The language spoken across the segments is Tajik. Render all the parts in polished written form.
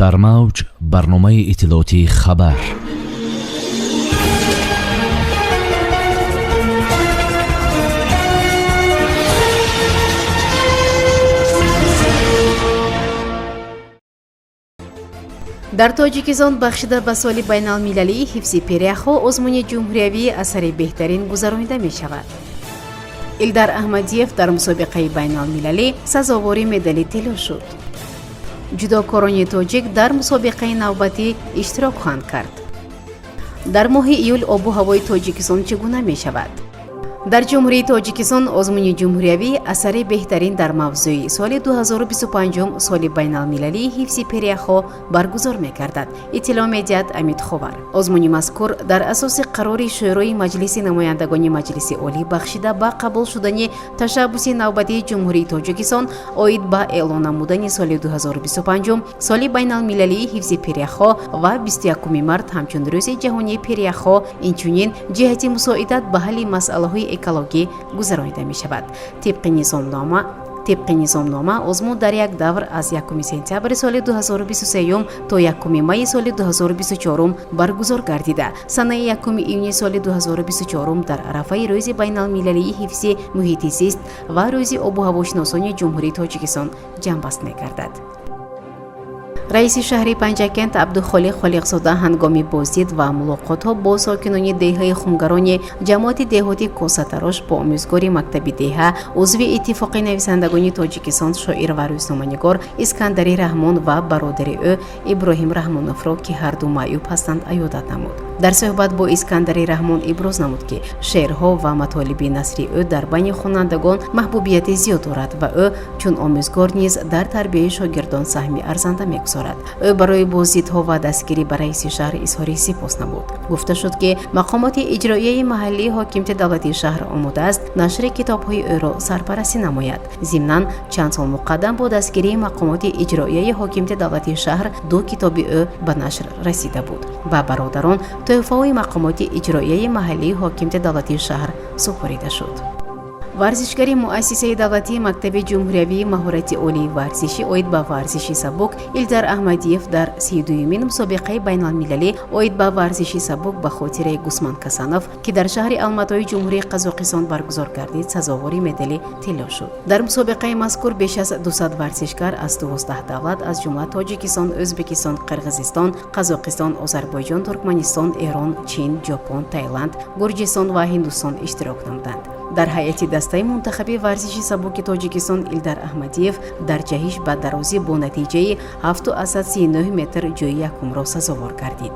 Дар мавҷ барномаи иттилоотии «Хабар». Дар Тоҷикистон бахшида ба соли байналмилалии ҳифзи пиряхҳо озмуни ҷумҳуриявии «Асари беҳтарин» гузаронида мешавад. Илдар Аҳмадиев дар мусобиқаи байналмилалӣ сазовори медали тилло шуд. Ҷудокорони тоҷик дар мусобиқаи навбатӣ иштирок хоҳанд кард. Дар моҳи июл обу ҳавои Тоҷикистон чӣ гуна мешавад? Дар Ҷумҳурии Тоҷикистон озмуни ҷумҳуриявии «Асари беҳтарин» дар мавзӯи соли 2025 соли байналмилалии ҳифзи пиряхҳо баргузор мегардад, иттилоъ медиҳад Амид Ховар. Озмуни мазкур дар асоси қарори Шӯрои Маҷлиси намояндагони Маҷлиси Олӣ бахшида ба қабул шудани ташаббуси навбатии Ҷумҳурии Тоҷикистон оид ба эълон намудани соли 2025 соли байналмилалии ҳифзи пиряхҳо ва 21 март ҳамчун Рӯзи ҷаҳонии пиряхҳо, инчунин ҷиҳати мусоидат ба ҳалли масъалаҳои экологӣ гузаронида мешавад. Тибқи низомнома, озмун дар як давр аз 1 сентябри соли 2023 то 1 майи соли 2024 баргузор гардида, санаи 1 июни соли 2024 дар арафаи Рӯзи байналмилалии ҳифзи муҳити зист ва Рӯзи обуҳавошиносони Ҷумҳурии Тоҷикистон ҷамъбаст мегардад. Раиси шаҳри Панҷакент Абдухолиқ Холиқзода ҳангоми боздид ва мулоқотҳо бо сокинони деҳаи Хумгарони ҷамоати деҳоти Косатарош бо омӯзгори мактаби деҳа, узви Иттифоқи нависандагони Тоҷикистон, шоир ва рӯзноманигор Искандари Раҳмон ва бародари ӯ Иброҳим Раҳмоновро, ки ҳарду маъюб ҳастанд, аёдат намуд. Дар суҳбат бо Искандари Раҳмон иброз намуд, ки шеърҳо ва матолиби насри ӯ дар байни хонандагон маҳбубияти зиёд дорад ва ӯ чун омӯзгор низ дар тарбияи шогирдон саҳми арзанда мегузорад. Ӯ барои боздидҳо ва дастгирӣ ба раиси шаҳр изҳори сипос намуд. Гуфта шуд, ки мақомоти иҷроияи маҳаллии ҳокимияти давлатии шаҳр омодааст нашри китобҳои ӯро сарпарастӣ намояд. Зимнан, чанд сол муқаддам бо дастгирии мақомоти иҷроияи ҳокимияти давлатии шаҳр ду китоби ӯ ба нашр расида буд. Ба бародарон тӯҳфаҳои мақомоти иҷроияи маҳаллии ҳокимияти давлатии шаҳр супорида шуд. Варзишгари муассисаи давлатии мактаби ҷумҳуриявии маҳорати олии варзишӣ оид ба варзиши сабук Илдар Аҳмадиев дар 32-юмин мусобиқаи байналмилалӣ оид ба варзиши сабук ба хотираи Гусман Касанов, ки дар шаҳри Алматои Ҷумҳурии Қазоқистон баргузор гардид, сазовори медали тилло шуд. Дар мусобиқаи мазкур беш аз 200 варзишгар аз 12 давлат, аз ҷумла Тоҷикистон, Ӯзбекистон, Қирғизистон, Қазоқистон, Озарбойҷон, Туркманистон, Эрон, Чин, Ҷопон, Таиланд, Гурҷистон ва Ҳиндустон иштирок намуданд. Дар ҳайати дастаи мунтахаби варзиши сабуки Тоҷикистон Илдар Аҳмадиев дар ҷаҳиш ба дарозӣ бо натиҷаи 7,39 метр ҷои якумро сазовор гардид.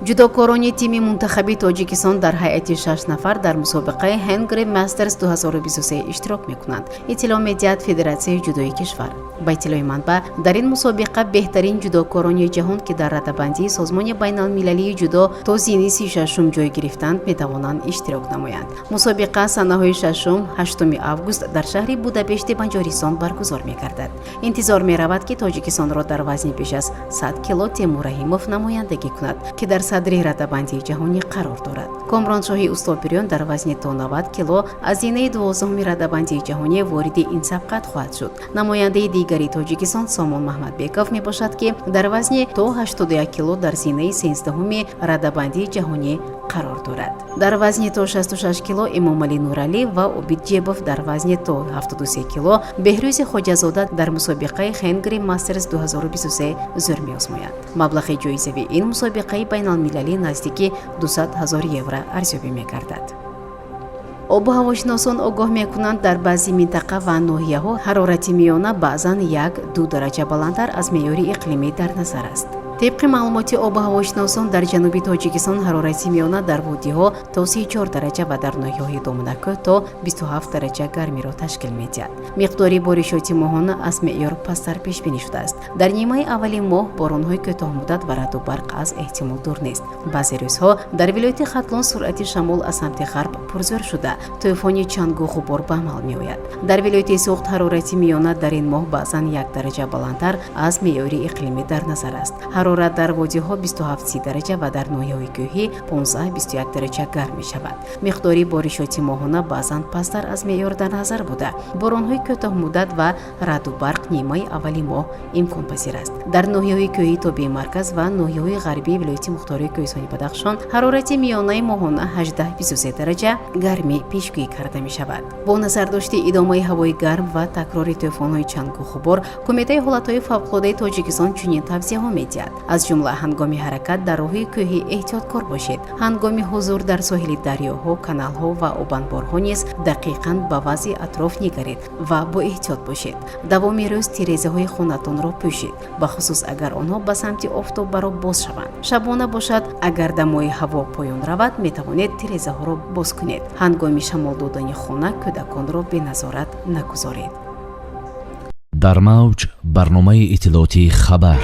Ҷудокорони тими мунтахаби Тоҷикистон дар ҳайати шаш нафар дар мусобиқаи Hungary Masters 2023 иштирок мекунанд, иттилоъ медиҳад Федератсияи ҷудои кишвар. Ба иттилои манбаъ, дар ин мусобиқа беҳтарин ҷудокорони ҷаҳон, ки дар радабандии Созмони байналмилалии ҷудо то зини 36-ум ҷой гирифтанд, метавонанд иштирок намоянд. Мусобиқа санаҳои 6, 8 август дар шаҳри Будапешти Маҷористон баргузор мегардад. Интизор меравад, ки Тоҷикистонро дар вазни беш аз 100 кило Темур Раҳимов намояндагӣ кунад, ки дар садри радабандии ҷаҳонӣ қарор дорад. Комроншоҳи Устопирён дар вазни то 90 кило аз зинаи 12-уми радабандии ҷаҳонӣ вориди ин сабқат хоҳад шуд. Намояндаи дигари Тоҷикистон Сомон Маҳмадбеков мебошад, ки дар вазни то 81 кило дар зинаи 13-уми радабандии ҷаҳонӣ қарор дорад. Дар вазни то 66 кило Эмомалӣ Нуралӣ ва Обид Ҷебов, дар вазни то 73 кило Беҳрӯзи Хоҷазода дар мусобиқаи Hungary Masters 2023 зӯр меозмоянд. Маблағи ҷоизавии ин мусобиқаи байналмилалӣ наздики 200 ҳазор евро арзёбӣ мегардад. Обу ҳавошиносон огоҳ мекунанд, дар баъзе минтақа ва ноҳияҳо ҳарорати миёна баъзан 1-2 дараҷа баландтар аз меъёри иқлимӣ дар назар аст. Тибқи маълумоти обу ҳавошиносон, дар ҷануби Тоҷикистон ҳарорати миёна дар водиҳо то 34 дараҷа ва дар ноҳияҳои доманакӯҳ то 27 дараҷа гармиро ташкил медиҳад. Миқдори боришоти моҳона аз меъёр пасттар пешбинӣ шудааст. Дар нимаи аввали моҳ боронҳои кӯтоҳмуддат ва раъду барқ аз эҳтимол дур нест. Баъзе рӯзҳо дар вилояти Хатлон суръати шамол аз самти ғарб пурзӯр шуда, тӯфони чангу ғубор ба амал меояд. Дар вилояти Суғд ҳарорати миёна дар ин моҳ баъзан 1 дараҷа баландтар аз меъёри иқлимӣ дар назар аст. Ҳарорат дар водиҳо 27 дараҷа ва дар ноҳияҳои кӯҳӣ 15-21 дараҷа гарм мешавад. Миқдори боришоти моҳона баъзан пасттар аз меъёр дар назар буда, боронҳои кӯтоҳмуддат ва раъду барқ нимаи аввали моҳ имкон Имконпазир аст. Дар ноҳияҳои кӯҳии тобеи марказ ва ноҳияҳои ғарбии вилояти мухтории Кӯҳистони Бадахшон ҳарорати миёнаи моҳона 18-23 дараҷа гармӣ пешгӯӣ карда мешавад. Бо назардошти идомаи ҳавои гарм ва такрори тӯфонҳои чангу ғубор, Кумитаи ҳолатҳои фавқулодаи Тоҷикистон чунин тавсияҳо медиҳад. Аз ҷумла, ҳангоми ҳаракат дар роҳи кӯҳӣ эҳтиёткор бошед. Ҳангоми ҳузур дар соҳили дарёҳо, каналҳо ва обанборҳо низ дақиқан ба вазъи атроф нигаред ва боэҳтиёт бошед. Давоми рӯз тирезаҳои хонатонро пӯшед, бахусус агар онҳо ба самти офтоб баро боз шаванд. Шабона бошад, агар дамои ҳаво поён равад, метавонед тирезаҳоро боз кунед. Ҳангоми шамол додани хона кӯдаконро беназорат нагузоред. Дар мавҷ барномаи иттилоотии «Хабар».